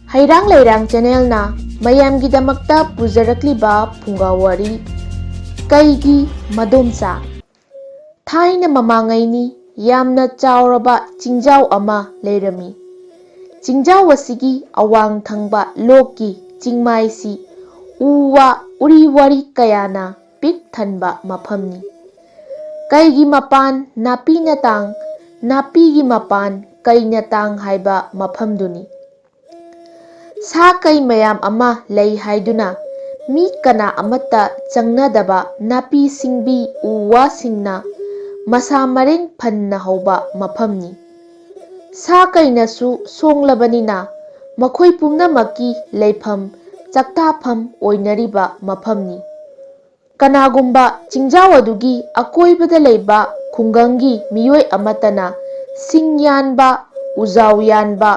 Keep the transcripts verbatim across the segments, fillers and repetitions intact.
ꯍꯩꯔꯥꯡ ꯂꯩꯔꯥꯡ ꯆꯦꯅꯦꯜꯅ ꯃꯌꯥꯝꯒꯤꯗꯃꯛꯇ ꯄꯨꯖꯔꯛꯂꯤꯕ ꯐꯨꯡꯒꯥ ꯋꯥꯔꯤ, ꯀꯩꯒꯤ ꯃꯗꯣꯝꯆꯥ꯫ ꯊꯥꯏꯅ ꯃꯃꯥꯡꯉꯩꯅꯤ, ꯌꯥꯝꯅ ꯆꯥꯎꯔꯕ ꯆꯤꯡꯖꯥꯎ ꯑꯃ ꯂꯩꯔꯝꯃꯤ꯫ ꯆꯤꯡꯖꯥꯎ ꯑꯁꯤꯒꯤ ꯑꯋꯥꯡ ꯊꯪꯕ ꯂꯣꯛꯀꯤ ꯆꯤꯡꯃꯥꯏꯁꯤ ꯎ ꯋꯥ, ꯎꯔꯤ ꯋꯥꯔꯤ ꯀꯌꯥꯅ ꯄꯤꯛ ꯊꯟꯕ ꯃꯐꯝꯅꯤ꯫ ꯀꯩꯒꯤ ꯃꯄꯥꯟ ꯅꯥꯄꯤꯅ ꯇꯥꯡ, ꯅꯥꯄꯤꯒꯤ ꯃꯄꯥꯟ ꯀꯩꯅ ꯇꯥꯡ ꯍꯥꯏꯕ ꯃꯐꯝꯗꯨꯅꯤ꯫ ꯁꯥ ꯀꯩ ꯃꯌꯥꯝ ꯑꯃ ꯂꯩ ꯍꯥꯏꯗꯨꯅ ꯃꯤ ꯀꯅꯥ ꯑꯃꯠꯇ ꯆꯪꯅꯗꯕ ꯅꯥꯄꯤ ꯁꯤꯡꯕꯤ ꯎ ꯋꯥꯁꯤꯡꯅ ꯃꯁꯥ ꯃꯔꯦꯡ ꯐꯟꯅ ꯍꯧꯕ ꯃꯐꯝꯅꯤ꯫ ꯁꯥ ꯀꯩꯅꯁꯨ ꯁꯣꯡꯂꯕꯅꯤꯅ ꯃꯈꯣꯏ ꯄꯨꯝꯅꯃꯛꯀꯤ ꯂꯩꯐꯝ ꯆꯥꯛꯇꯥꯐꯝ ꯑꯣꯏꯅꯔꯤꯕ ꯃꯐꯝꯅꯤ꯫ ꯀꯅꯥꯒꯨꯝꯕ ꯆꯤꯡꯖꯥꯎ ꯑꯗꯨꯒꯤ ꯑꯀꯣꯏꯕꯗ ꯂꯩꯕ ꯈꯨꯡꯒꯪꯒꯤ ꯃꯤꯑꯣꯏ ꯑꯃꯠꯇꯅ ꯁꯤꯡ ꯌꯥꯟꯕ, ꯎꯖꯥꯎ ꯌꯥꯟꯕ,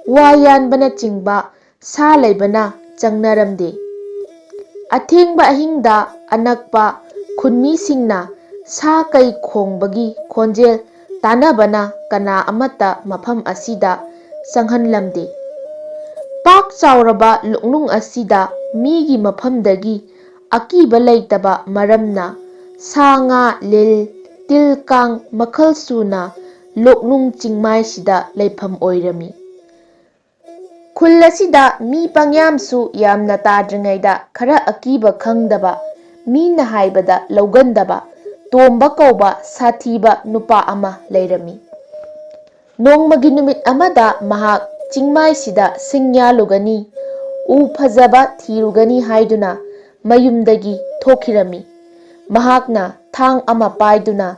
ꯋꯥ ꯌꯥꯟꯕꯅꯆꯤꯡꯕ ꯁꯥ ꯂꯩꯕꯅ ꯆꯪꯅꯔꯝꯗꯦ꯫ ꯑꯊꯦꯡꯕ ꯑꯍꯤꯡꯗ ꯑꯅꯛꯄ ꯈꯨꯟꯃꯤꯁꯤꯡꯅ ꯁꯥ ꯀꯩ ꯈꯣꯡꯕꯒꯤ ꯈꯣꯟꯖꯦꯜ ꯇꯥꯅꯕꯅ ꯀꯅꯥ ꯑꯃꯠꯇ ꯃꯐꯝ ꯑꯁꯤꯗ ꯆꯪꯍꯟꯂꯝꯗꯦ꯫ ꯄꯥꯛ ꯆꯥꯎꯔꯕ ꯂꯣꯛꯅꯨꯡ ꯑꯁꯤꯗ ꯃꯤꯒꯤ ꯃꯐꯝꯗꯒꯤ ꯑꯀꯤꯕ ꯂꯩꯇꯕ ꯃꯔꯝꯅ ꯁꯥ ꯉꯥ, ꯂꯤꯜ, ꯇꯤꯜ ꯀꯥꯡ ꯃꯈꯜ ꯁꯨꯅ ꯂꯣꯛꯅꯨꯡ ꯆꯤꯡꯃꯥꯏꯁꯤꯗ ꯂꯩꯐꯝ ꯑꯣꯏꯔꯝꯃꯤ꯫ ꯈꯨꯜ ꯑꯁꯤꯗ ꯃꯤ ꯄꯪꯌꯥꯝꯁꯨ ꯌꯥꯝꯅ ꯇꯥꯗ꯭ꯔꯤꯉꯩꯗ ꯈꯔ ꯑꯀꯤꯕ ꯈꯪꯗꯕ, ꯃꯤꯅ ꯍꯥꯏꯕꯗ ꯂꯧꯒꯟꯗꯕ ꯇꯣꯝꯕ ꯀꯧꯕ ꯁꯥꯊꯤꯕ ꯅꯨꯄꯥ ꯑꯃ ꯂꯩꯔꯝꯃꯤ꯫ ꯅꯣꯡꯃꯒꯤ ꯅꯨꯃꯤꯠ ꯑꯃꯗ ꯃꯍꯥꯛ ꯆꯤꯡꯃꯥꯏꯁꯤꯗ ꯁꯤꯡ ꯌꯥꯜꯂꯨꯒꯅꯤ, ꯎ ꯐꯖꯕ ꯊꯤꯔꯨꯒꯅꯤ ꯍꯥꯏꯗꯨꯅ ꯃꯌꯨꯝꯗꯒꯤ ꯊꯣꯛꯈꯤꯔꯝꯃꯤ꯫ ꯃꯍꯥꯛꯅ ꯊꯥꯡ ꯑꯃ ꯄꯥꯏꯗꯨꯅ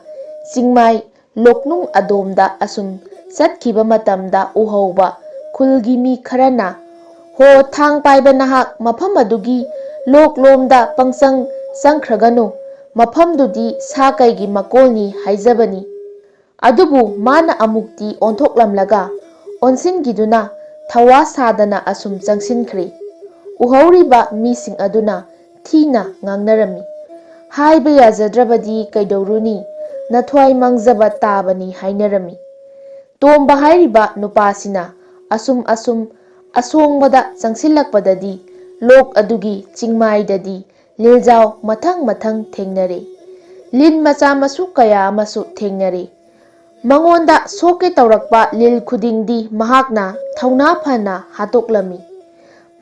ꯆꯤꯡꯃꯥꯏ ꯂꯣꯛꯅꯨꯡ ꯑꯗꯣꯝꯗ ꯑꯁꯨꯝ ꯆꯠꯈꯤꯕ ꯃꯇꯝꯗ ꯎꯍꯧꯕ ꯈꯨꯜꯒꯤ ꯃꯤ ꯈꯔꯅ, "ꯍꯣ, ꯊꯥꯡ ꯄꯥꯏꯕ ꯅꯍꯥꯛ, ꯃꯐꯝ ꯑꯗꯨꯒꯤ ꯂꯣꯛꯂꯣꯝꯗ ꯄꯪꯆꯪ ꯆꯪꯈ꯭ꯔꯒꯅꯨ, ꯃꯐꯝꯗꯨꯗꯤ ꯁꯥ ꯀꯩꯒꯤ ꯃꯀꯣꯜꯅꯤ ꯍꯥꯏꯖꯕꯅꯤ"꯫ ꯑꯗꯨꯕꯨ ꯃꯥꯅ ꯑꯃꯨꯛꯇꯤ ꯑꯣꯟꯊꯣꯛꯂꯝꯂꯒ ꯑꯣꯟꯁꯤꯟꯈꯤꯗꯨꯅ ꯊꯋꯥ ꯁꯥꯗꯅ ꯑꯁꯨꯝ ꯆꯪꯁꯤꯟꯈ꯭ꯔꯦ꯫ ꯎꯍꯧꯔꯤꯕ ꯃꯤꯁꯤꯡ ꯑꯗꯨꯅ ꯊꯤꯅ ꯉꯥꯡꯅꯔꯝꯃꯤ꯫ "ꯍꯥꯏꯕ ꯌꯥꯖꯗ꯭ꯔꯕꯗꯤ ꯀꯩꯗꯧꯔꯨꯅꯤ, ꯅꯊ꯭ꯋꯥꯏ ꯃꯥꯡꯖꯕ ꯇꯥꯕꯅꯤ" ꯍꯥꯏꯅꯔꯝꯃꯤ꯫ ꯇꯣꯝꯕ ꯍꯥꯏꯔꯤꯕ ꯅꯨꯄꯥꯁꯤꯅ ꯑꯁꯨꯝ ꯑꯁꯨꯝ ꯑꯁꯣꯡꯕꯗ ꯆꯪꯁꯤꯜꯂꯛꯄꯗꯗꯤ ꯂꯣꯛ ꯑꯗꯨꯒꯤ ꯆꯤꯡꯃꯥꯏꯗꯗꯤ ꯂꯤꯜꯖꯥꯎ ꯃꯊꯪ ꯃꯊꯪ ꯊꯦꯡꯅꯔꯦ꯫ ꯂꯤꯟ ꯃꯆꯥ ꯃꯁꯨ ꯀꯌꯥ ꯑꯃꯁꯨ ꯊꯦꯡꯅꯔꯦ꯫ ꯃꯉꯣꯟꯗ ꯁꯣꯛꯀꯦ ꯇꯧꯔꯛꯄ ꯂꯤꯜ ꯈꯨꯗꯤꯡꯗꯤ ꯃꯍꯥꯛꯅ ꯊꯧꯅꯥ ꯐꯅ ꯍꯥꯠꯇꯣꯛꯂꯝꯃꯤ꯫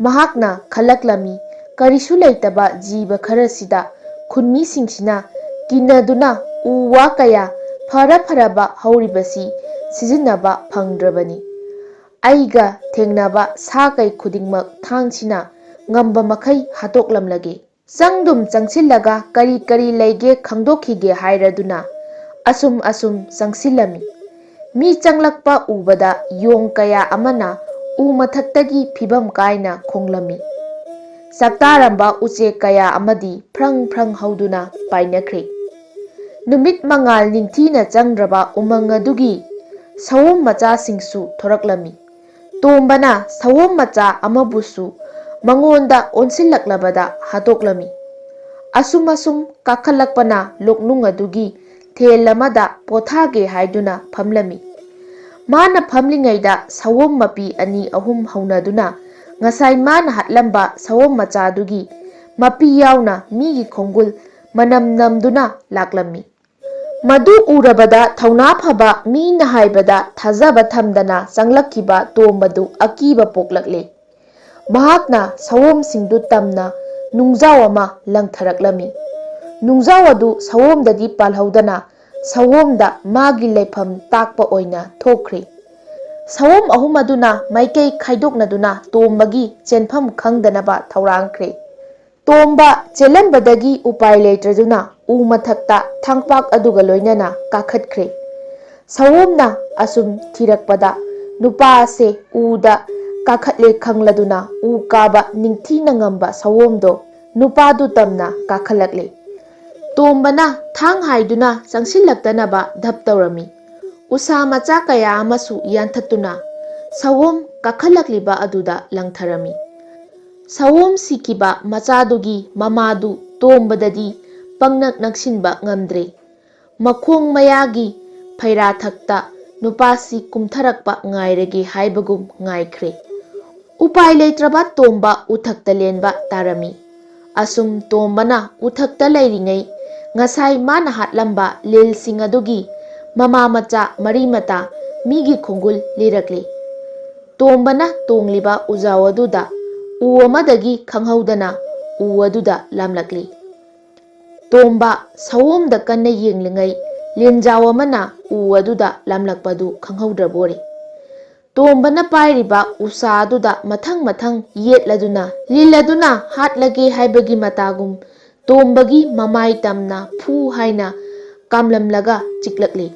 ꯃꯍꯥꯛꯅ ꯈꯜꯂꯛꯂꯝꯃꯤ, ꯀꯔꯤꯁꯨ ꯂꯩꯇꯕ ꯖꯤꯕ ꯈꯔꯁꯤꯗ ꯈꯨꯟꯃꯤꯁꯤꯡꯁꯤꯅ ꯀꯤꯅꯗꯨꯅ ꯎ ꯋꯥ ꯀꯌꯥ ꯐꯔ ꯐꯔꯕ ꯍꯧꯔꯤꯕꯁꯤ ꯁꯤꯖꯤꯟꯅꯕ ꯐꯪꯗ꯭ꯔꯕꯅꯤ꯫ ꯑꯩꯒ ꯊꯦꯡꯅꯕ ꯁꯥ ꯀꯩ ꯈꯨꯗꯤꯡꯃꯛ ꯊꯥꯡꯁꯤꯅ ꯉꯝꯕ ꯃꯈꯩ ꯍꯥꯠꯇꯣꯛꯂꯝꯂꯒꯦ꯫ ꯆꯪꯗꯨꯝ ꯆꯪꯁꯤꯜꯂꯒ ꯀꯔꯤ ꯀꯔꯤ ꯂꯩꯒꯦ ꯈꯪꯗꯣꯛꯈꯤꯒꯦ ꯍꯥꯏꯔꯗꯨꯅ ꯑꯁꯨꯝ ꯑꯁꯨꯝ ꯆꯪꯁꯤꯜꯂꯝꯃꯤ꯫ ꯃꯤ ꯆꯪꯂꯛꯄ ꯎꯕꯗ ꯌꯣꯡ ꯀꯌꯥ ꯑꯃꯅ ꯎ ꯃꯊꯛꯇꯒꯤ ꯐꯤꯕꯝ ꯀꯥꯏꯅ ꯈꯣꯡꯂꯝꯃꯤ꯫ ꯆꯥꯛꯇꯥꯔꯝꯕ ꯎꯆꯦꯛ ꯀꯌꯥ ꯑꯃꯗꯤ ꯐ꯭ꯔꯪ ꯐ꯭ꯔꯪ ꯍꯧꯗꯨꯅ ꯄꯥꯏꯅꯈ꯭ꯔꯦ꯫ ꯅꯨꯃꯤꯠ ꯃꯉꯥꯜ ꯅꯤꯡꯊꯤꯅ ꯆꯪꯗ꯭ꯔꯕ ꯎꯃꯪ ꯑꯗꯨꯒꯤ ꯁꯑꯣꯝ ꯃꯆꯥꯁꯤꯡꯁꯨ ꯊꯣꯔꯛꯂꯝꯃꯤ꯫ ꯇꯣꯝꯕꯅ ꯁꯑꯣꯝ ꯃꯆꯥ ꯑꯃꯕꯨꯁꯨ ꯃꯉꯣꯟꯗ ꯑꯣꯟꯁꯤꯜꯂꯛꯂꯕꯗ ꯍꯥꯠꯇꯣꯛꯂꯝꯃꯤ꯫ ꯑꯁꯨꯝ ꯑꯁꯨꯝ ꯀꯥꯈꯠꯂꯛꯄꯅ ꯂꯣꯛꯅꯨꯡ ꯑꯗꯨꯒꯤ ꯊꯦꯜ ꯑꯃꯗ ꯄꯣꯊꯥꯒꯦ ꯍꯥꯏꯗꯨꯅ ꯐꯝꯂꯝꯃꯤ꯫ ꯃꯥꯅ ꯐꯝꯂꯤꯉꯩꯗ ꯁꯑꯣꯝ ꯃꯄꯤ ꯑꯅꯤ ꯑꯍꯨꯝ ꯍꯧꯅꯗꯨꯅ ꯉꯁꯥꯏ ꯃꯥꯅ ꯍꯥꯠꯂꯝꯕ ꯁꯑꯣꯝ ꯃꯆꯥꯗꯨꯒꯤ ꯃꯄꯤ ꯌꯥꯎꯅ ꯃꯤꯒꯤ ꯈꯣꯡꯒꯨꯜ ꯃꯅꯝ ꯅꯝꯗꯨꯅ ꯂꯥꯛꯂꯝꯃꯤ꯫ ꯃꯗꯨ ꯎꯔꯕꯗ ꯊꯧꯅꯥ ꯐꯕ ꯃꯤꯅ ꯍꯥꯏꯕꯗ ꯊꯥꯖꯕ ꯊꯝꯗꯅ ꯆꯪꯂꯛꯈꯤꯕ ꯇꯣꯝꯕꯗꯨ ꯑꯀꯤꯕ ꯄꯣꯛꯂꯛꯂꯦ꯫ ꯃꯍꯥꯛꯅ ꯁꯑꯣꯝꯁꯤꯡꯗꯨ ꯇꯝꯅ ꯅꯨꯡꯖꯥꯎ ꯑꯃ ꯂꯪꯊꯔꯛꯂꯝꯃꯤ꯫ ꯅꯨꯡꯖꯥꯎ ꯑꯗꯨ ꯁꯑꯣꯝꯗꯗꯤ ꯄꯥꯜꯍꯧꯗꯅ ꯁꯑꯣꯝꯗ ꯃꯥꯒꯤ ꯂꯩꯐꯝ ꯇꯥꯛꯄ ꯑꯣꯏꯅ ꯊꯣꯛꯈ꯭ꯔꯦ꯫ ꯁꯑꯣꯝ ꯑꯍꯨꯝ ꯑꯗꯨꯅ ꯃꯥꯏꯀꯩ ꯈꯥꯏꯗꯣꯛꯅꯗꯨꯅ ꯇꯣꯝꯕꯒꯤ ꯆꯦꯟꯐꯝ ꯈꯪꯗꯅꯕ ꯊꯧꯔꯥꯡꯈ꯭ꯔꯦ꯫ ꯇꯣꯝꯕ ꯆꯦꯜꯂꯝꯕꯗꯒꯤ ꯎꯄꯥꯏ ꯂꯩꯇ꯭ꯔꯗꯨꯅ ꯎ ꯃꯊꯛꯇ ꯊꯥꯡꯄꯥꯛ ꯑꯗꯨꯒ ꯂꯣꯏꯅꯅ ꯀꯥꯈꯠꯈ꯭ꯔꯦ꯫ ꯁꯑꯣꯝꯅ ꯑꯁꯨꯝ ꯊꯤꯔꯛꯄꯗ ꯅꯨꯄꯥ ꯑꯁꯦ ꯎꯗ ꯀꯥꯈꯠꯂꯦ ꯈꯪꯂꯗꯨꯅ ꯎ ꯀꯥꯕ ꯅꯤꯡꯊꯤꯅ ꯉꯝꯕ ꯁꯑꯣꯝꯗꯣ ꯅꯨꯄꯥꯗꯨ ꯇꯝꯅ ꯀꯥꯈꯠꯂꯛꯂꯦ꯫ ꯇꯣꯝꯕꯅ ꯊꯥꯡ ꯍꯥꯏꯗꯨꯅ ꯆꯪꯁꯤꯜꯂꯛꯇꯅꯕ ꯙꯞ ꯇꯧꯔꯝꯃꯤ꯫ ꯎꯁꯥ ꯃꯆꯥ ꯀꯌꯥ ꯑꯃꯁꯨ ꯌꯥꯟꯊꯠꯇꯨꯅ ꯁꯑꯣꯝ ꯀꯥꯈꯠꯂꯛꯂꯤꯕ ꯑꯗꯨꯗ ꯂꯪꯊꯔꯝꯃꯤ꯫ ꯁꯑꯣꯝ ꯁꯤꯈꯤꯕ ꯃꯆꯥꯗꯨꯒꯤ ꯃꯃꯥꯗꯨ ꯇꯣꯝꯕꯗꯗꯤ ꯄꯪꯅꯛ ꯅꯛꯁꯤꯟꯕ ꯉꯝꯗ꯭ꯔꯦ꯫ ꯃꯈꯣꯡ ꯃꯌꯥꯒꯤ ꯐꯩꯔꯥꯊꯛꯇ ꯅꯨꯄꯥꯁꯤ ꯀꯨꯝꯊꯔꯛꯄ ꯉꯥꯏꯔꯒꯦ ꯍꯥꯏꯕꯒꯨꯝ ꯉꯥꯏꯈ꯭ꯔꯦ꯫ ꯎꯄꯥꯏ ꯂꯩꯇ꯭ꯔꯕ ꯇꯣꯝꯕ ꯎꯊꯛꯇ ꯂꯦꯟꯕ ꯇꯥꯔꯝꯃꯤ꯫ ꯑꯁꯨꯝ ꯇꯣꯝꯕꯅ ꯎꯊꯛꯇ ꯂꯩꯔꯤꯉꯩ, ꯉꯁꯥꯏ ꯃꯥꯅ ꯍꯥꯠꯂꯝꯕ ꯂꯤꯜꯁꯤꯡ ꯑꯗꯨꯒꯤ ꯃꯃꯥ ꯃꯆꯥ ꯃꯔꯤ ꯃꯇꯥ ꯃꯤꯒꯤ ꯈꯣꯡꯒꯨꯜ ꯂꯤꯔꯛꯂꯤ꯫ ꯇꯣꯝꯕꯅ ꯇꯣꯡꯂꯤꯕ ꯎꯖꯥꯎ ꯑꯗꯨꯗ ꯎ ꯑꯃꯗꯒꯤ ꯈꯪꯍꯧꯗꯅ ꯎ ꯑꯗꯨꯗ ꯂꯥꯝꯂꯛꯂꯤ꯫ ꯇꯣꯝꯕ ꯁꯑꯣꯝꯗ ꯀꯟꯅ ꯌꯦꯡꯂꯤꯉꯩ, ꯂꯤꯟꯖꯥꯎ ꯑꯃꯅ ꯎ ꯑꯗꯨꯗ ꯂꯥꯝꯂꯛꯄꯗꯨ ꯈꯪꯍꯧꯗ꯭ꯔꯕꯣꯔꯦ꯫ ꯇꯣꯝꯕꯅ ꯄꯥꯏꯔꯤꯕ ꯎꯁꯥ ꯑꯗꯨꯗ ꯃꯊꯪ ꯃꯊꯪ ꯌꯦꯠꯂꯗꯨꯅ, ꯂꯤꯜ ꯑꯗꯨꯅ ꯍꯥꯠꯂꯒꯦ ꯍꯥꯏꯕꯒꯤ ꯃꯇꯥꯒꯨꯝ, ꯇꯣꯝꯕꯒꯤ ꯃꯃꯥꯏ ꯇꯝꯅ ꯐꯨ ꯍꯥꯏꯅ ꯀꯥꯝꯂꯝꯂꯒ ꯆꯤꯛꯂꯛꯂꯤ꯫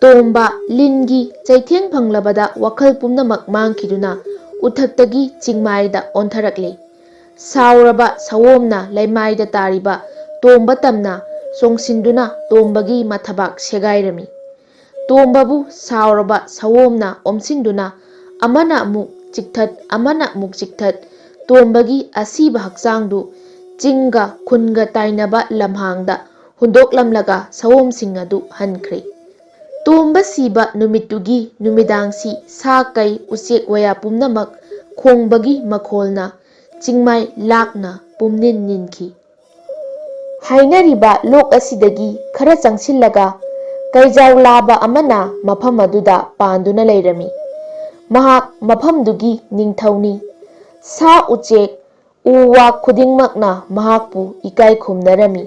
ꯇꯣꯝꯕ ꯂꯤꯟꯒꯤ ꯆꯩꯊꯦꯡ ꯐꯪꯂꯕꯗ ꯋꯥꯈꯜ ꯄꯨꯝꯅꯃꯛ ꯃꯥꯡꯈꯤꯗꯨꯅ ꯎꯊꯛꯇꯒꯤ ꯆꯤꯡꯃꯥꯏꯗ ꯑꯣꯟꯊꯔꯛꯂꯤ꯫ ꯁꯥꯎꯔꯕ ꯁꯑꯣꯝꯅ ꯂꯩꯃꯥꯏꯗ ꯇꯥꯔꯤꯕ ꯇꯣꯝꯕ ꯇꯝꯅ ꯆꯣꯡꯁꯤꯟꯗꯨꯅ ꯇꯣꯝꯕꯒꯤ ꯃꯊꯕꯥꯛ ꯁꯦꯒꯥꯏꯔꯝꯃꯤ꯫ ꯇꯣꯝꯕꯕꯨ ꯁꯥꯎꯔꯕ ꯁꯑꯣꯝꯅ ꯑꯣꯝꯁꯤꯟꯗꯨꯅ ꯑꯃꯅ ꯑꯃꯨꯛ ꯆꯤꯛꯊꯠ, ꯑꯃꯅ ꯑꯃꯨꯛ ꯆꯤꯛꯊꯠ, ꯇꯣꯝꯕꯒꯤ ꯑꯁꯤꯕ ꯍꯛꯆꯥꯡꯗꯨ ꯆꯤꯡꯒ ꯈꯨꯟꯒ ꯇꯥꯏꯅꯕ ꯂꯝꯍꯥꯡꯗ ꯍꯨꯟꯗꯣꯛꯂꯝꯂꯒ ꯁꯑꯣꯝꯁꯤꯡ ꯑꯗꯨ ꯍꯟꯈ꯭ꯔꯦ꯫ ꯇꯣꯝꯕ ꯁꯤꯕ ꯅꯨꯃꯤꯠꯇꯨꯒꯤ ꯅꯨꯃꯤꯗꯥꯡꯁꯤ ꯁꯥ ꯀꯩ ꯎꯆꯦꯛ ꯋꯥꯌꯥ ꯄꯨꯝꯅꯃꯛ ꯈꯣꯡꯕꯒꯤ ꯃꯈꯣꯜꯅ ꯆꯤꯡꯃꯥꯏ ꯂꯥꯛꯅ ꯄꯨꯝꯅꯤꯟ ꯅꯤꯟꯈꯤ꯫ ꯍꯥꯏꯅꯔꯤꯕ ꯂꯣꯛ ꯑꯁꯤꯗꯒꯤ ꯈꯔ ꯆꯪꯁꯤꯜꯂꯒ ꯀꯩꯖꯥꯎ ꯂꯥꯕ ꯑꯃꯅ ꯃꯐꯝ ꯑꯗꯨꯗ ꯄꯥꯟꯗꯨꯅ ꯂꯩꯔꯝꯃꯤ꯫ ꯃꯍꯥꯛ ꯃꯐꯝꯗꯨꯒꯤ ꯅꯤꯡꯊꯧꯅꯤ꯫ ꯁꯥ ꯎꯆꯦꯛ, ꯎ ꯋꯥ ꯈꯨꯗꯤꯡꯃꯛꯅ ꯃꯍꯥꯛꯄꯨ ꯏꯀꯥꯏ ꯈꯨꯝꯅꯔꯝꯃꯤ꯫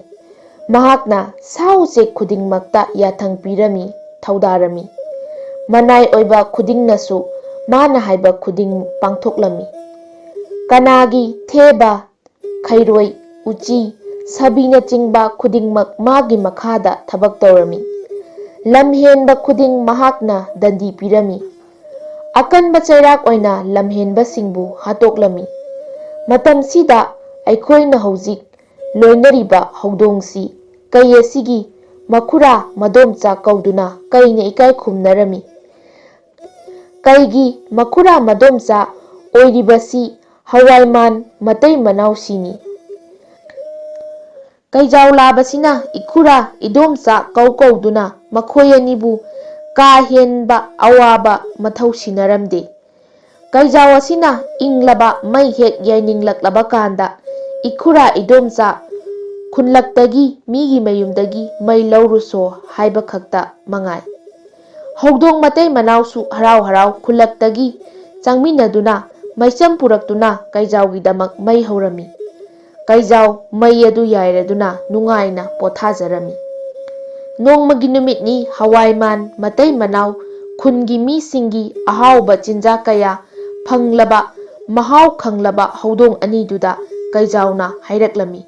ꯃꯍꯥꯛꯅ ꯁꯥ ꯎꯆꯦꯛ ꯈꯨꯗꯤꯡꯃꯛꯇ ꯌꯥꯊꯪ ꯄꯤꯔꯝꯃꯤ, ꯊꯧꯗꯥꯔꯝꯃꯤ꯫ ꯃꯅꯥꯏ ꯑꯣꯏꯕ ꯈꯨꯗꯤꯡꯅꯁꯨ ꯃꯥꯅ ꯍꯥꯏꯕ ꯈꯨꯗꯤꯡ ꯄꯥꯡꯊꯣꯛꯂꯝꯃꯤ꯫ ꯀꯅꯥꯒꯤ ꯊꯦꯕ, ꯈꯩꯔꯣꯏ, ꯎꯆꯤ, ꯁꯥꯕꯤꯅꯆꯤꯡꯕ ꯈꯨꯗꯤꯡꯃꯛ ꯃꯥꯒꯤ ꯃꯈꯥꯗ ꯊꯕꯛ ꯇꯧꯔꯝꯃꯤ꯫ ꯂꯝꯍꯦꯟꯕ ꯈꯨꯗꯤꯡ ꯃꯍꯥꯛꯅ ꯗꯟꯗꯤ ꯄꯤꯔꯝꯃꯤ꯫ ꯑꯀꯟꯕ ꯆꯩꯔꯥꯛ ꯑꯣꯏꯅ ꯂꯝꯍꯦꯟꯕꯁꯤꯡꯕꯨ ꯍꯥꯠꯇꯣꯛꯂꯝꯃꯤ꯫ ꯃꯇꯝꯁꯤꯗ ꯑꯩꯈꯣꯏꯅ ꯍꯧꯖꯤꯛ ꯂꯣꯏꯅꯔꯤꯕ ꯍꯧꯗꯣꯡꯁꯤ ꯀꯩ ꯑꯁꯤꯒꯤ ꯃꯈꯨꯔꯥ ꯃꯗꯣꯝꯆꯥ ꯀꯧꯗꯨꯅ ꯀꯩꯅ ꯏꯀꯥꯏ ꯈꯨꯝꯅꯔꯝꯃꯤ꯫ ꯀꯩꯒꯤ ꯃꯈꯨꯔꯥ ꯃꯗꯣꯝꯆꯥ ꯑꯣꯏꯔꯤꯕꯁꯤ ꯍꯋꯥꯏꯃꯥꯟ ꯃꯇꯩ ꯃꯅꯥꯎꯁꯤꯅꯤ꯫ ꯀꯩꯖꯥꯎ ꯂꯥꯕꯁꯤꯅ ꯏꯈꯨꯔꯥ ꯏꯗꯣꯝꯆꯥ ꯀꯧ ꯀꯧꯗꯨꯅ ꯃꯈꯣꯏ ꯑꯅꯤꯕꯨ ꯀꯥ ꯍꯦꯟꯕ ꯑꯋꯥꯕ ꯃꯊꯧ ꯁꯤꯟꯅꯔꯝꯗꯦ꯫ ꯀꯩꯖꯥꯎ ꯑꯁꯤꯅ ꯏꯪꯂꯕ ꯃꯩ ꯍꯦꯛ ꯌꯥꯏꯅꯤꯡꯂꯛꯂꯕ ꯀꯥꯟꯗ, "ꯏꯈꯨꯔꯥ ꯏꯗꯣꯝꯆꯥ, ꯈꯨꯟꯂꯛꯇꯒꯤ ꯃꯤꯒꯤ ꯃꯌꯨꯝꯗꯒꯤ ꯃꯩ ꯂꯧꯔꯨꯁꯣ" ꯍꯥꯏꯕ ꯈꯛꯇ ꯃꯉꯥꯏ꯫ ꯍꯧꯗꯣꯡ ꯃꯇꯩ ꯃꯅꯥꯎꯁꯨ ꯍꯔꯥꯎ ꯍꯔꯥꯎ ꯈꯨꯜꯂꯛꯇꯒꯤ ꯆꯪꯃꯤꯟꯅꯗꯨꯅ ꯃꯩꯆꯝ ꯄꯨꯔꯛꯇꯨꯅ ꯀꯩꯖꯥꯎꯒꯤꯗꯃꯛ ꯃꯩ ꯍꯧꯔꯝꯃꯤ꯫ ꯀꯩꯖꯥꯎ ꯃꯩ ꯑꯗꯨ ꯌꯥꯏꯔꯗꯨꯅ ꯅꯨꯡꯉꯥꯏꯅ ꯄꯣꯊꯥꯖꯔꯝꯃꯤ꯫ ꯅꯣꯡꯃꯒꯤ ꯅꯨꯃꯤꯠꯅꯤ꯫ ꯍꯋꯥꯏꯃꯥꯟ ꯃꯇꯩ ꯃꯅꯥꯎ ꯈꯨꯟꯒꯤ ꯃꯤꯁꯤꯡꯒꯤ ꯑꯍꯥꯎꯕ ꯆꯤꯟꯖꯥꯛ ꯀꯌꯥ ꯐꯪꯂꯕ, ꯃꯍꯥꯎ ꯈꯪꯂꯕ ꯍꯧꯗꯣꯡ ꯑꯅꯤꯗꯨꯗ ꯀꯩꯖꯥꯎꯅ ꯍꯥꯏꯔꯛꯂꯝꯃꯤ,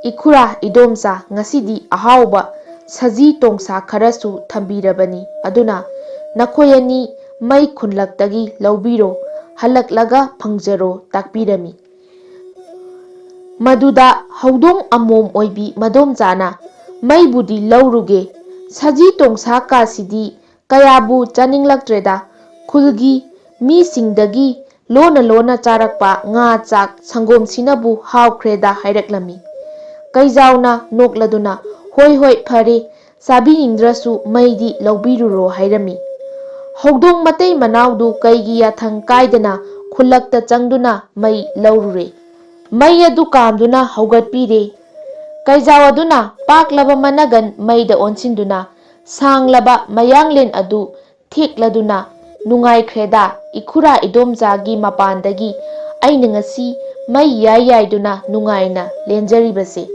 "ꯏꯈꯨꯔꯥ ꯏꯗꯣꯝꯆꯥ, ꯉꯁꯤꯗꯤ ꯑꯍꯥꯎꯕ ꯁꯖꯤ ꯇꯣꯡꯁꯥ ꯈꯔꯁꯨ ꯊꯝꯕꯤꯔꯕꯅꯤ, ꯑꯗꯨꯅ ꯅꯈꯣꯏ ꯑꯅꯤ ꯃꯩ ꯈꯨꯟꯂꯛꯇꯒꯤ ꯂꯧꯕꯤꯔꯣ, ꯍꯜꯂꯛꯂꯒ ꯐꯪꯖꯔꯣ" ꯇꯥꯛꯄꯤꯔꯝꯃꯤ꯫ ꯃꯗꯨꯗ ꯍꯧꯗꯣꯡ ꯑꯃꯣꯝ ꯑꯣꯏꯕꯤ ꯃꯗꯣꯝꯆꯥꯅ, "ꯃꯩꯕꯨꯗꯤ ꯂꯧꯔꯨꯒꯦ, ꯁꯖꯤ ꯇꯣꯡꯁꯥ ꯀꯥꯁꯤꯗꯤ ꯀꯌꯥꯕꯨ ꯆꯥꯅꯤꯡꯂꯛꯇ꯭ꯔꯦꯗ, ꯈꯨꯜꯒꯤ ꯃꯤꯁꯤꯡꯗꯒꯤ ꯂꯣꯟꯅ ꯂꯣꯟꯅ ꯆꯥꯔꯛꯄ ꯉꯥ ꯆꯥꯛ ꯁꯪꯒꯣꯝꯁꯤꯅꯕꯨ ꯍꯥꯎꯈ꯭ꯔꯦꯗ" ꯍꯥꯏꯔꯛꯂꯝꯃꯤ꯫ ꯀꯩꯖꯥꯎꯅ ꯅꯣꯛꯂꯗꯨꯅ, "ꯍꯣꯏ ꯍꯣꯏ, ꯐꯔꯦ, ꯆꯥꯕꯤꯅꯤꯡꯗ꯭ꯔꯁꯨ ꯃꯩꯗꯤ ꯂꯧꯕꯤꯔꯨꯔꯣ" ꯍꯥꯏꯔꯝꯃꯤ꯫ ꯍꯧꯗꯣꯡ ꯃꯇꯩ ꯃꯅꯥꯎꯗꯨ ꯀꯩꯒꯤ ꯌꯥꯊꯪ ꯀꯥꯏꯗꯅ ꯈꯨꯜꯂꯛꯇ ꯆꯪꯗꯨꯅ ꯃꯩ ꯂꯧꯔꯨꯔꯦ꯫ ꯃꯩ ꯑꯗꯨ ꯀꯥꯝꯗꯨꯅ ꯍꯧꯒꯠꯄꯤꯔꯦ꯫ ꯀꯩꯖꯥꯎ ꯑꯗꯨꯅ ꯄꯥꯛꯂꯕ ꯃꯅꯒꯟ ꯃꯩꯗ ꯑꯣꯟꯁꯤꯟꯗꯨꯅ ꯁꯥꯡꯂꯕ ꯃꯌꯥꯡꯂꯦꯟ ꯑꯗꯨ ꯊꯦꯛꯂꯗꯨꯅ, "ꯅꯨꯡꯉꯥꯏꯈ꯭ꯔꯦꯗ, ꯏꯈꯨꯔꯥ ꯏꯗꯣꯝꯆꯥꯒꯤ ꯃꯄꯥꯟꯗꯒꯤ ꯑꯩꯅ ꯉꯁꯤ ꯃꯩ ꯌꯥꯏ ꯌꯥꯏꯗꯨꯅ ꯅꯨꯡꯉꯥꯏꯅ ꯂꯦꯟꯖꯔꯤꯕꯁꯦ꯫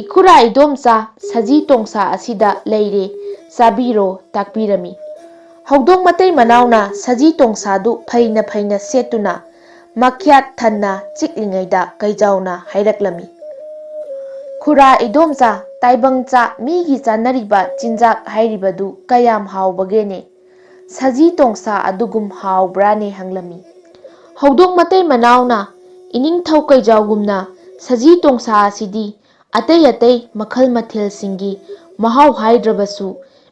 ꯏꯈꯨꯔꯥ ꯏꯗꯣꯝꯆꯥ, ꯁꯖꯤ ꯇꯣꯡꯁꯥ ꯑꯁꯤꯗ ꯂꯩꯔꯦ, ꯆꯥꯕꯤꯔꯣ" ꯇꯥꯛꯄꯤꯔꯝꯃꯤ꯫ ꯍꯧꯗꯣꯡ ꯃꯇꯩ ꯃꯅꯥꯎꯅ ꯁꯖꯤ ꯇꯣꯡꯁꯥꯗꯨ ꯐꯩꯅ ꯐꯩꯅ ꯁꯦꯠꯇꯨꯅ ꯃꯈ꯭ꯌꯥꯠ ꯊꯟꯅ ꯆꯤꯛꯂꯤꯉꯩꯗ ꯀꯩꯖꯥꯎꯅ ꯍꯥꯏꯔꯛꯂꯝꯃꯤ, "ꯈꯨꯔꯥ ꯏꯗꯣꯝꯆꯥ, ꯇꯥꯏꯕꯪ ꯆꯥ ꯃꯤꯒꯤ ꯆꯥꯅꯔꯤꯕ ꯆꯤꯟꯖꯥꯛ ꯍꯥꯏꯔꯤꯕꯗꯨ ꯀꯌꯥꯝ ꯍꯥꯎꯕꯒꯦꯅꯦ? ꯁꯖꯤ ꯇꯣꯡꯁꯥ ꯑꯗꯨꯒꯨꯝ ꯍꯥꯎꯕ꯭ꯔꯥꯅꯦ?" ꯍꯪꯂꯝꯃꯤ꯫ ꯍꯧꯗꯣꯡ ꯃꯇꯩ ꯃꯅꯥꯎꯅ ꯏꯅꯤꯡꯊꯧ ꯀꯩꯖꯥꯎꯒꯨꯝꯅ ꯁꯖꯤ ꯇꯣꯡꯁꯥ ꯑꯁꯤꯗꯤ ꯑꯇꯩ ꯑꯇꯩ ꯃꯈꯜ ꯃꯊꯦꯜꯁꯤꯡꯒꯤ ꯃꯍꯥꯎ ꯍꯥꯏꯗ꯭ꯔꯕꯁꯨ,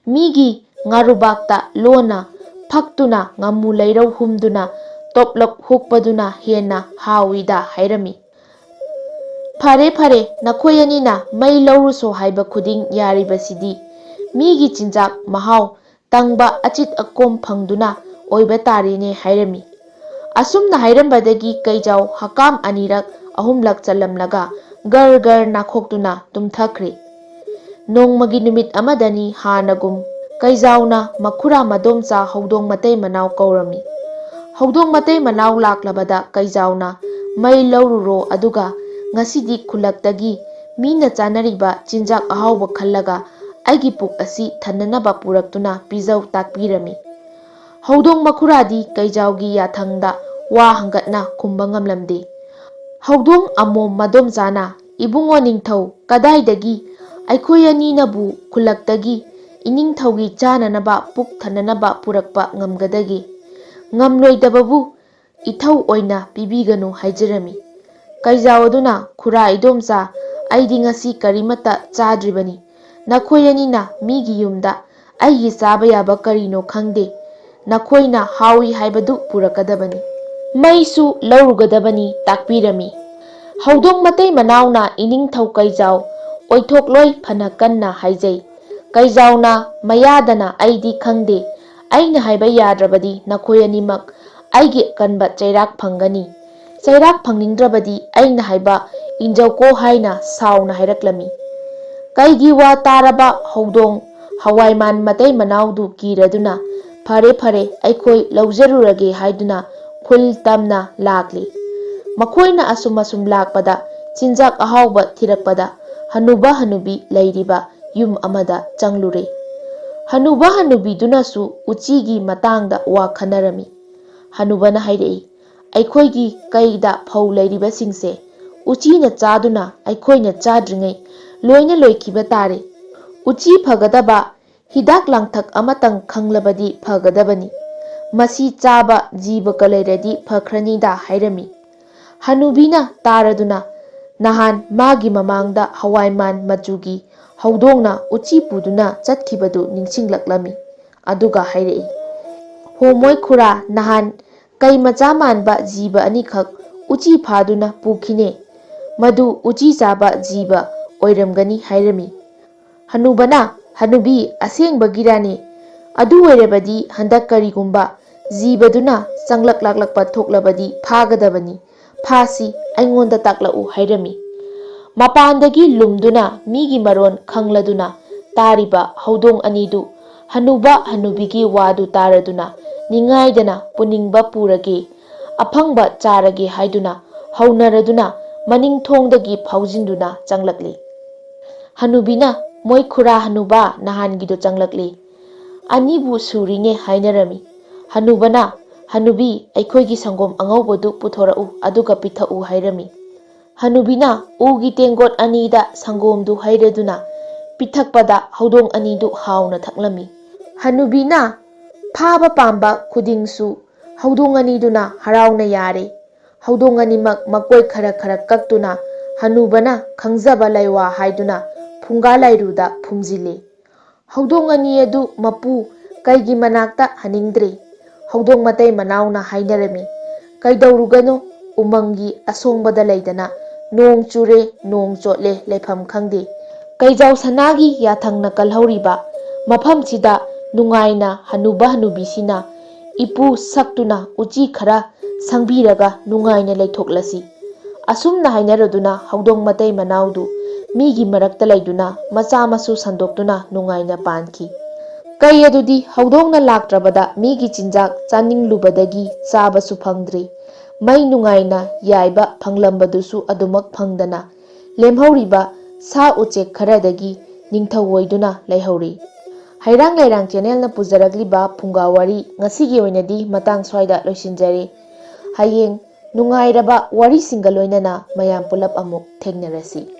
ꯃꯤꯒꯤ ꯉꯥꯔꯨꯕꯥꯛꯇ ꯂꯣꯟꯅ ꯐꯛꯇꯨꯅ ꯉꯥꯃꯨ ꯂꯩꯔꯧ ꯍꯨꯝꯗꯨꯅ ꯇꯣꯞꯂꯞ ꯍꯨꯛꯄꯗꯨꯅ ꯍꯦꯟꯅ ꯍꯥꯎꯏꯗ ꯍꯥꯏꯔꯝꯃꯤ꯫ "ꯐꯔꯦ ꯐꯔꯦ, ꯅꯈꯣꯏ ꯑꯅꯤꯅ ꯃꯩ ꯂꯧꯔꯨꯁꯣ ꯍꯥꯏꯕ ꯈꯨꯗꯤꯡ ꯌꯥꯔꯤꯕꯁꯤꯗꯤ ꯃꯤꯒꯤ ꯆꯤꯟꯖꯥꯛ ꯃꯍꯥꯎ ꯇꯪꯕ ꯑꯆꯤꯠ ꯑꯀꯣꯝ ꯐꯪꯗꯨꯅ ꯑꯣꯏꯕ ꯇꯥꯔꯦꯅꯦ" ꯍꯥꯏꯔꯝꯃꯤ꯫ ꯑꯁꯨꯝꯅ ꯍꯥꯏꯔꯝꯕꯗꯒꯤ ꯀꯩꯖꯥꯎ ꯍꯀꯥꯝ ꯑꯅꯤꯔꯛ ꯑꯍꯨꯝꯂꯛ ꯆꯜꯂꯝꯂꯒ ꯒꯔ ꯒꯔ ꯅꯥꯈꯣꯛꯇꯨꯅ ꯇꯨꯝꯊꯈ꯭ꯔꯦ꯫ ꯅꯣꯡꯃꯒꯤ ꯅꯨꯃꯤꯠ ꯑꯃꯗꯅꯤ ꯍꯥꯟꯅꯒꯨꯝ ꯀꯩꯖꯥꯎꯅ ꯃꯈꯨꯔꯥ ꯃꯗꯣꯝꯆꯥ ꯍꯧꯗꯣꯡ ꯃꯇꯩ ꯃꯅꯥꯎ ꯀꯧꯔꯝꯃꯤ꯫ ꯍꯧꯗꯣꯡ ꯃꯇꯩ ꯃꯅꯥꯎ ꯂꯥꯛꯂꯕꯗ ꯀꯩꯖꯥꯎꯅ "ꯃꯩ ꯂꯧꯔꯨꯔꯣ, ꯑꯗꯨꯒ ꯉꯁꯤꯗꯤ ꯈꯨꯜꯂꯛꯇꯒꯤ ꯃꯤꯅ ꯆꯥꯅꯔꯤꯕ ꯆꯤꯟꯖꯥꯛ ꯑꯍꯥꯎꯕ ꯈꯜꯂꯒ ꯑꯩꯒꯤ ꯄꯨꯛ ꯑꯁꯤ ꯊꯟꯅꯅꯕ ꯄꯨꯔꯛꯇꯨꯅ ꯄꯤꯖꯧ" ꯇꯥꯛꯄꯤꯔꯝꯃꯤ꯫ ꯍꯧꯗꯣꯡ ꯃꯈꯨꯔꯥꯗꯤ ꯀꯩꯖꯥꯎꯒꯤ ꯌꯥꯊꯪꯗ ꯋꯥ ꯍꯪꯒꯠꯅ ꯈꯨꯝꯕ ꯉꯝꯂꯝꯗꯦ꯫ ꯍꯧꯗꯣꯡ ꯑꯃꯣꯝ ꯃꯗꯣꯝꯆꯥꯅ, "ꯏꯕꯨꯡꯉꯣ ꯅꯤꯡꯊꯧ, ꯀꯗꯥꯏꯗꯒꯤ ꯑꯩꯈꯣꯏ ꯑꯅꯤꯅꯕꯨ ꯈꯨꯜꯂꯛꯇꯒꯤ ꯏꯅꯤꯡꯊꯧꯒꯤ ꯆꯥꯅꯅꯕ ꯄꯨꯛ ꯊꯟꯅꯅꯕ ꯄꯨꯔꯛꯄ ꯉꯝꯒꯗꯒꯦ? ꯉꯝꯂꯣꯏꯗꯕꯕꯨ ꯏꯊꯧ ꯑꯣꯏꯅ ꯄꯤꯕꯤꯒꯅꯨ" ꯍꯥꯏꯖꯔꯝꯃꯤ꯫ ꯀꯩꯖꯥꯎ ꯑꯗꯨꯅ, "ꯈꯨꯔꯥ ꯏꯗꯣꯝꯆꯥ, ꯑꯩꯗꯤ ꯉꯁꯤ ꯀꯔꯤꯃꯠꯇ ꯆꯥꯗ꯭ꯔꯤꯕꯅꯤ꯫ ꯅꯈꯣꯏ ꯑꯅꯤꯅ ꯃꯤꯒꯤ ꯌꯨꯝꯗ ꯑꯩꯒꯤ ꯆꯥꯕ ꯌꯥꯕ ꯀꯔꯤꯅꯣ ꯈꯪꯗꯦ, ꯅꯈꯣꯏꯅ ꯍꯥꯎꯏ ꯍꯥꯏꯕꯗꯨ ꯄꯨꯔꯛꯀꯗꯕꯅꯤ, ꯃꯩꯁꯨ ꯂꯧꯔꯨꯒꯗꯕꯅꯤ" ꯇꯥꯛꯄꯤꯔꯝꯃꯤ꯫ ꯍꯧꯗꯣꯡ ꯃꯇꯩ ꯃꯅꯥꯎꯅ ꯏꯅꯤꯡꯊꯧ ꯀꯩꯖꯥꯎ ꯑꯣꯏꯊꯣꯛꯂꯣꯏ ꯐꯅ ꯀꯟꯅ ꯍꯥꯏꯖꯩ꯫ ꯀꯩꯖꯥꯎꯅ ꯃꯌꯥꯗꯅ, "ꯑꯩꯗꯤ ꯈꯪꯗꯦ, ꯑꯩꯅ ꯍꯥꯏꯕ ꯌꯥꯗ꯭ꯔꯕꯗꯤ ꯅꯈꯣꯏ ꯑꯅꯤꯃꯛ ꯑꯩꯒꯤ ꯑꯀꯟꯕ ꯆꯩꯔꯥꯛ ꯐꯪꯒꯅꯤ꯫ ꯆꯩꯔꯥꯛ ꯐꯪꯅꯤꯡꯗ꯭ꯔꯕꯗꯤ ꯑꯩꯅ ꯍꯥꯏꯕ ꯏꯟꯖꯧꯀꯣ" ꯍꯥꯏꯅ ꯁꯥꯎꯅ ꯍꯥꯏꯔꯛꯂꯝꯃꯤ꯫ ꯀꯩꯒꯤ ꯋꯥ ꯇꯥꯔꯕ ꯍꯧꯗꯣꯡ ꯍꯋꯥꯏꯃꯥꯟ ꯃꯇꯩ ꯃꯅꯥꯎꯗꯨ ꯀꯤꯔꯗꯨꯅ, "ꯐꯔꯦ, ꯐꯔꯦ, ꯑꯩꯈꯣꯏ ꯂꯧꯖꯔꯨꯔꯒꯦ" ꯍꯥꯏꯗꯨꯅ ꯈꯨꯜ ꯇꯝꯅ ꯂꯥꯛꯂꯤ꯫ ꯃꯈꯣꯏꯅ ꯑꯁꯨꯝ ꯑꯁꯨꯝ ꯂꯥꯛꯄꯗ ꯆꯤꯟꯖꯥꯛ ꯑꯍꯥꯎꯕ ꯊꯤꯔꯛꯄꯗ ꯍꯅꯨꯕ ꯍꯅꯨꯕꯤ ꯂꯩꯔꯤꯕ ꯌꯨꯝ ꯑꯃꯗ ꯆꯪꯂꯨꯔꯦ꯫ ꯍꯅꯨꯕ ꯍꯅꯨꯕꯤꯗꯨꯅꯁꯨ ꯎꯆꯤꯒꯤ ꯃꯇꯥꯡꯗ ꯋꯥ ꯈꯟꯅꯔꯝꯃꯤ꯫ ꯍꯅꯨꯕꯅ ꯍꯥꯏꯔꯛꯏ, "ꯑꯩꯈꯣꯏꯒꯤ ꯀꯩꯗ ꯐꯧ ꯂꯩꯔꯤꯕꯁꯤꯡꯁꯦ ꯎꯆꯤꯅ ꯆꯥꯗꯨꯅ ꯑꯩꯈꯣꯏꯅ ꯆꯥꯗ꯭ꯔꯤꯉꯩ ꯂꯣꯏꯅ ꯂꯣꯏꯈꯤꯕ ꯇꯥꯔꯦ꯫ ꯎꯆꯤ ꯐꯒꯗꯕ ꯍꯤꯗꯥꯛ ꯂꯥꯡꯊꯛ ꯑꯃꯇꯪ ꯈꯪꯂꯕꯗꯤ ꯐꯒꯗꯕꯅꯤ꯫ ꯃꯁꯤ ꯆꯥꯕ ꯖꯤꯕꯀ ꯂꯩꯔꯗꯤ ꯐꯈ꯭ꯔꯅꯤꯗ" ꯍꯥꯏꯔꯝꯃꯤ꯫ ꯍꯅꯨꯕꯤꯅ ꯇꯥꯔꯗꯨꯅ ꯅꯍꯥꯟ ꯃꯥꯒꯤ ꯃꯃꯥꯡꯗ ꯍꯋꯥꯏꯃꯥꯟ ꯃꯆꯨꯒꯤ ꯍꯧꯗꯣꯡꯅ ꯎꯆꯤ ꯄꯨꯗꯨꯅ ꯆꯠꯈꯤꯕꯗꯨ ꯅꯤꯡꯁꯤꯡꯂꯛꯂꯝꯃꯤ꯫ ꯑꯗꯨꯒ ꯍꯥꯏꯔꯛꯏ, "ꯍꯣ ꯃꯣꯏ ꯈꯨꯔꯥ, ꯅꯍꯥꯟ ꯀꯩ ꯃꯆꯥ ꯃꯥꯟꯕ ꯖꯤꯕ ꯑꯅꯤꯈꯛ ꯎꯆꯤ ꯐꯥꯗꯨꯅ ꯄꯨꯈꯤꯅꯦ꯫ ꯃꯗꯨ ꯎꯆꯤ ꯆꯥꯕ ꯖꯤꯕ ꯑꯣꯏꯔꯝꯒꯅꯤ" ꯍꯥꯏꯔꯝꯃꯤ꯫ ꯍꯅꯨꯕꯅ, "ꯍꯅꯨꯕꯤ, ꯑꯁꯦꯡꯕꯒꯤꯔꯥꯅꯦ? ꯑꯗꯨ ꯑꯣꯏꯔꯕꯗꯤ ꯍꯟꯗꯛ ꯀꯔꯤꯒꯨꯝꯕ ꯖꯤꯕꯗꯨꯅ ꯆꯪꯂꯛ ꯂꯥꯛꯂꯛꯄ ꯊꯣꯛꯂꯕꯗꯤ ꯐꯥꯒꯗꯕꯅꯤ, ꯐꯥꯁꯤ, ꯑꯩꯉꯣꯟꯗ ꯇꯥꯛꯂꯛꯎ ꯍꯥꯏꯔꯝꯃꯤ꯫ ꯃꯄꯥꯟꯗꯒꯤ ꯂꯨꯝꯗꯨꯅ ꯃꯤꯒꯤ ꯃꯔꯣꯟ ꯈꯪꯂꯗꯨꯅ ꯇꯥꯔꯤꯕ ꯍꯧꯗꯣꯡ ꯑꯅꯤꯗꯨ ꯍꯅꯨꯕ ꯍꯅꯨꯕꯤꯒꯤ ꯋꯥꯗꯨ ꯇꯥꯔꯗꯨꯅ ꯅꯤꯡꯉꯥꯏꯗꯅ ꯄꯨꯅꯤꯡꯕ ꯄꯨꯔꯒꯦ, ꯑꯐꯪꯕ ꯆꯥꯔꯒꯦ ꯍꯥꯏꯗꯨꯅ ꯍꯧꯅꯔꯗꯨꯅ ꯃꯅꯤꯡ ꯊꯣꯡꯗꯒꯤ ꯐꯥꯎꯖꯤꯟꯗꯨꯅ ꯆꯪꯂꯛꯂꯤ꯫ ꯍꯅꯨꯕꯤꯅ, "ꯃꯣꯏ ꯈꯨꯔꯥ ꯍꯅꯨꯕ ꯅꯍꯥꯟꯒꯤꯗꯣ ꯆꯪꯂꯛꯂꯤ꯫ ꯑꯅꯤꯕꯨ ꯁꯨꯔꯤꯅꯦ" ꯍꯥꯏꯅꯔꯝꯃꯤ꯫ ꯍꯅꯨꯕꯅ, "ꯍꯅꯨꯕꯤ, ꯑꯩꯈꯣꯏꯒꯤ ꯁꯪꯒꯣꯝ ꯑꯉꯧꯕꯗꯨ ꯄꯨꯊꯣꯔꯛꯎ, ꯑꯗꯨꯒ ꯄꯤꯊꯛꯎ" ꯍꯥꯏꯔꯝꯃꯤ꯫ ꯍꯅꯨꯕꯤꯅ ꯎꯒꯤ ꯇꯦꯡꯒꯣꯠ ꯑꯅꯤꯗ ꯁꯪꯒꯣꯝꯗꯨ ꯍꯩꯔꯗꯨꯅ ꯄꯤꯊꯛꯄꯗ ꯍꯧꯗꯣꯡ ꯑꯅꯤꯗꯨ ꯍꯥꯎꯅ ꯊꯛꯂꯝꯃꯤ꯫ ꯍꯅꯨꯕꯤꯅ ꯐꯥꯕ ꯄꯥꯝꯕ ꯈꯨꯗꯤꯡꯁꯨ ꯍꯧꯗꯣꯡ ꯑꯅꯤꯗꯨꯅ ꯍꯔꯥꯎꯅ ꯌꯥꯔꯦ꯫ ꯍꯧꯗꯣꯡ ꯑꯅꯤꯃꯛ ꯃꯀꯣꯏ ꯈꯔ ꯈꯔ ꯀꯛꯇꯨꯅ ꯍꯅꯨꯕꯅ ꯈꯪꯖꯕ ꯂꯩꯋꯥ ꯍꯥꯏꯗꯨꯅ ꯐꯨꯡꯒꯥ ꯂꯥꯏꯔꯨꯗ ꯐꯨꯝꯖꯤꯜꯂꯤ꯫ ꯍꯧꯗꯣꯡ ꯑꯅꯤ ꯑꯗꯨ ꯃꯄꯨ ꯀꯩꯒꯤ ꯃꯅꯥꯛꯇ ꯍꯟꯅꯤꯡꯗ꯭ꯔꯤ? ꯍꯧꯗꯣꯡ ꯃꯇꯩ ꯃꯅꯥꯎꯅ ꯍꯥꯏꯅꯔꯝꯃꯤ, "ꯀꯩꯗꯧꯔꯨꯒꯅꯣ? ꯎꯃꯪꯒꯤ ꯑꯁꯣꯡꯕꯗ ꯂꯩꯗꯅ ꯅꯣꯡ ꯆꯨꯔꯦ, ꯅꯣꯡ ꯆꯣꯠꯂꯦ, ꯂꯩꯐꯝ ꯈꯪꯗꯦ꯫ ꯀꯩꯖꯥꯎ ꯁꯅꯥꯒꯤ ꯌꯥꯊꯪꯅ ꯀꯜꯍꯧꯔꯤꯕ ꯃꯐꯝꯁꯤꯗ ꯅꯨꯡꯉꯥꯏꯅ ꯍꯅꯨꯕ ꯍꯅꯨꯕꯤꯁꯤꯅ ꯏꯄꯨ ꯁꯛꯇꯨꯅ ꯎꯆꯤ ꯈꯔ ꯁꯪꯕꯤꯔꯒ ꯅꯨꯡꯉꯥꯏꯅ ꯂꯩꯊꯣꯛꯂꯁꯤ"꯫ ꯑꯁꯨꯝꯅ ꯍꯥꯏꯅꯔꯗꯨꯅ ꯍꯧꯗꯣꯡ ꯃꯇꯩ ꯃꯅꯥꯎꯗꯨ ꯃꯤꯒꯤ ꯃꯔꯛꯇ ꯂꯩꯗꯨꯅ ꯃꯆꯥ ꯃꯁꯨ ꯁꯟꯗꯣꯛꯇꯨꯅ ꯅꯨꯡꯉꯥꯏꯅ ꯄꯥꯟꯈꯤ꯫ ꯀꯩ ꯑꯗꯨꯗꯤ ꯍꯧꯗꯣꯡꯅ ꯂꯥꯛꯇ꯭ꯔꯕꯗ ꯃꯤꯒꯤ ꯆꯤꯟꯖꯥꯛ ꯆꯥꯅꯤꯡꯂꯨꯕꯗꯒꯤ ꯆꯥꯕꯁꯨ ꯐꯪꯗ꯭ꯔꯤ꯫ ꯃꯩ ꯅꯨꯡꯉꯥꯏꯅ ꯌꯥꯏꯕ ꯐꯪꯂꯝꯕꯗꯨꯁꯨ ꯑꯗꯨꯃꯛ ꯐꯪꯗꯅ ꯂꯦꯝꯍꯧꯔꯤꯕ ꯁꯥ ꯎꯆꯦꯛ ꯈꯔꯗꯒꯤ ꯅꯤꯡꯊꯧ ꯑꯣꯏꯗꯨꯅ ꯂꯩꯍꯧꯔꯤ꯫ ꯍꯩꯔꯥꯡ ꯂꯩꯔꯥꯡ ꯆꯦꯅꯦꯜꯅ ꯄꯨꯖꯔꯛꯂꯤꯕ ꯐꯨꯡꯒꯥ ꯋꯥꯔꯤ ꯉꯁꯤꯒꯤ ꯑꯣꯏꯅꯗꯤ ꯃꯇꯥꯡ ꯁ꯭ꯋꯥꯏꯗ ꯂꯣꯏꯁꯤꯟꯖꯔꯦ꯫ ꯍꯌꯦꯡ ꯅꯨꯡꯉꯥꯏꯔꯕ ꯋꯥꯔꯤꯁꯤꯡꯒ ꯂꯣꯏꯅꯅ ꯃꯌꯥꯝ ꯄꯨꯂꯞ ꯑꯃꯨꯛ ꯊꯦꯡꯅꯔꯁꯤ꯫